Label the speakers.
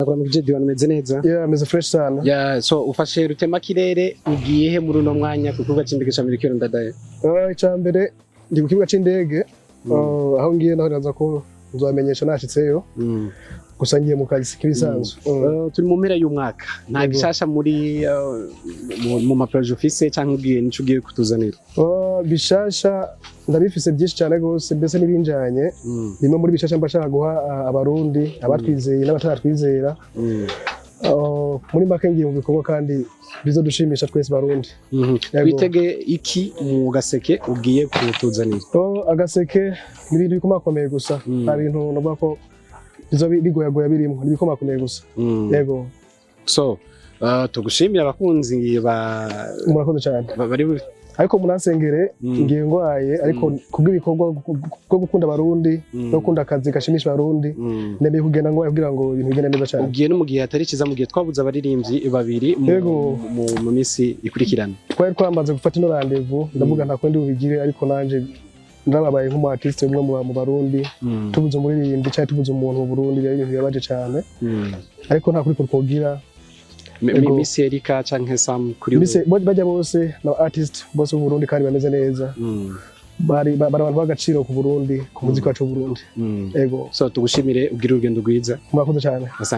Speaker 1: Ndakuramukije Diwan, umeze neza?
Speaker 2: Yeah, meze fresh sana.
Speaker 1: Yeah, so ufashe rutemakirere, ugiye he muri uno mwanya ku kibuga c'indege ca Melchior Ndadaye?
Speaker 2: Icya mbere ndi ku kibuga c'indege. Aho ngiye naho naza ko nzobamenyesha nashitseyo. Gusa ngiye mu kazi k'ibisanzwe.
Speaker 1: Turi mu mpera y'umwaka, nta gishasha muri mu ma projets ufise, canke ugiye nico ugiye kutuzanira?
Speaker 2: Bishasha ndabifise byinshi cyane gose, mbese n'ibinjanye. Bimwe muri bishasha mba nshaka guha Abarundi, abatwizeye n'abataratwizera. Muri make ngiye mu bikorwa kandi bizodushimisha twese Barundi. Yego.
Speaker 1: Twitege iki mu gaseke ugiye kutuzanira?
Speaker 2: Agaseke ni ibintu bikomakomeye gusa. Nta bintu navuga ko bizoba bigoyagoya birimo, ni ibikomakomeye gusa. Yego.
Speaker 1: So tugushimira, abakunzi ba
Speaker 2: Murakoze cyane.
Speaker 1: Bari
Speaker 2: Ariko munansengere. Ngiye ngwaye, ariko kubw'ibikorwa bwo gukunda Abarundi no gukunda akazi gashimisha Abarundi, nemeye kugenda ngwaye kugira ngo ibintu bigende neza cyane.
Speaker 1: Ugiye no mu gihe atari cyiza, mu gihe twabuze abaririmbyi babiri mu minsi ikurikirana.
Speaker 2: Twari twamaze gufata ino rendez-vous, ndavuga nta kundi bubigire, ariko nanje narababaye nk'umu artiste umwe mu Barundi. Tubuze umuririmbyi cyangwa tubuze umuntu mu Burundi, biba ibintu bibabaje cyane. Ariko nta kuri twogira. Yego.
Speaker 1: Miss Erika canke Sam kuri we?
Speaker 2: Bajya bose na artist bose b'u Burundi kandi bameze neza. Bari abantu b'agaciro ku Burundi, ku muziki wacu w'u Burundi. Yego.
Speaker 1: So tugushimire, ugire urugendo rwiza.
Speaker 2: Murakoze cyane.
Speaker 1: Asante.